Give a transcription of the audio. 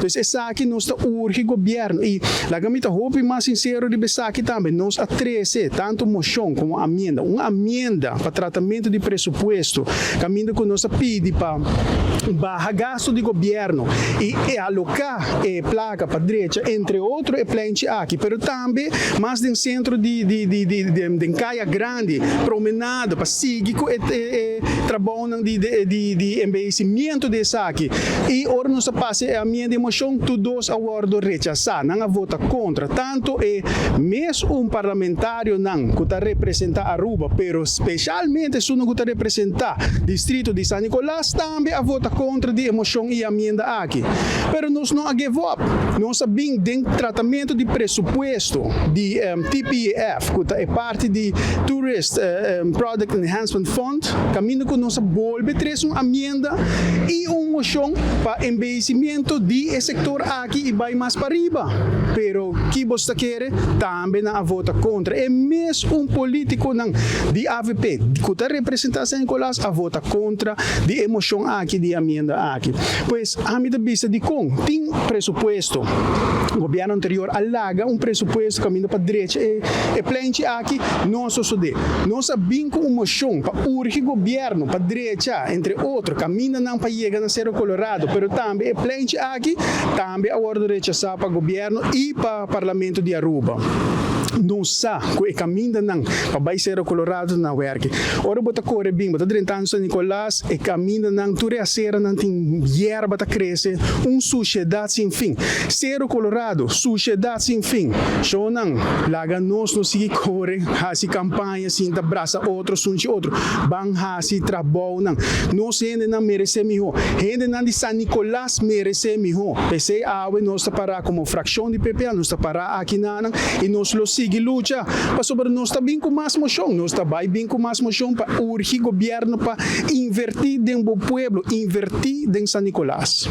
Dus esaki nos ta urgi gobierno y laga mi ta hopi mas sincero riba esaki tambe, nos a trece tanto mocion como amienda, un amienda pa tratamento di presupuesto caminda cu nos a pidi pa baha gasto di gobierno y aloca e placa pa drecha entre otro e pleinchi aki, pero tambe mas den centro di di di den caya grandi, promenade pa sigui cu e e trabounan di di di embeyecimiento di esaki y ora nos a pasa e amienda y mocion tur dos a wordo rechasa, nan a vota contra, tanto e mes un parlamentarionan cu ta representa Aruba pero specialmente esunnan cu ta representa distrito di San Nicolas tambe a vota contra di e mocion y amienda aki. Pero nos no a give up, nos a bin den tratamento di presupuesto di TPEF cu ta e parti di Tourist Product Enhancement Fund caminda cu nos a bolbe trece un amienda y un mocion pa embeyecimiento di e sector aki y bay mas pariba. Pero ki bo ta kere? Tambe nan a vota contra. E mes un politiconan di avp cu ta representa San Nicolas a vota contra di e mocion aki, di e amienda aki. Pues ami ta bisa dicon tin presupuesto. Gobierno anterior a laga un presupuesto caminda pa drecha e e plenchi aki, no a sosode. Nos a bin cu un mocion pa urgi gobierno pa drecha, entre otro, camindanan pa yega na Cerro Colorado, pero tambe e plenchi aki tambe a wordo rechasa pa gobierno y pa Parlamento di Aruba. Nos sa cu e camindanan pa bay Cerro Colorado ta na werki. Ora bo ta core bin, bo ta drentando San Nicolas, e camindanan, tur e aceranan tin yerba ta crece, un suciedad sin fin. Cerro Colorado, suciedad sin fin. Shownan, laga nos no sigui core, haci campaña, sinta brasa otro, sunchi otro. Ban haci trabounan. Nos hendenan merece miho. Hendenan di San Nicolas merece miho. P'esey awe nos ta para como fraccion di PPA, nos ta para aki nanan y nos lo sigui lucha pasobra nos ta bin cu mas mocion. Nos ta bay bin cu mas mocion pa urgi gobierno pa inverti den bo pueblo, inverti den San Nicolas.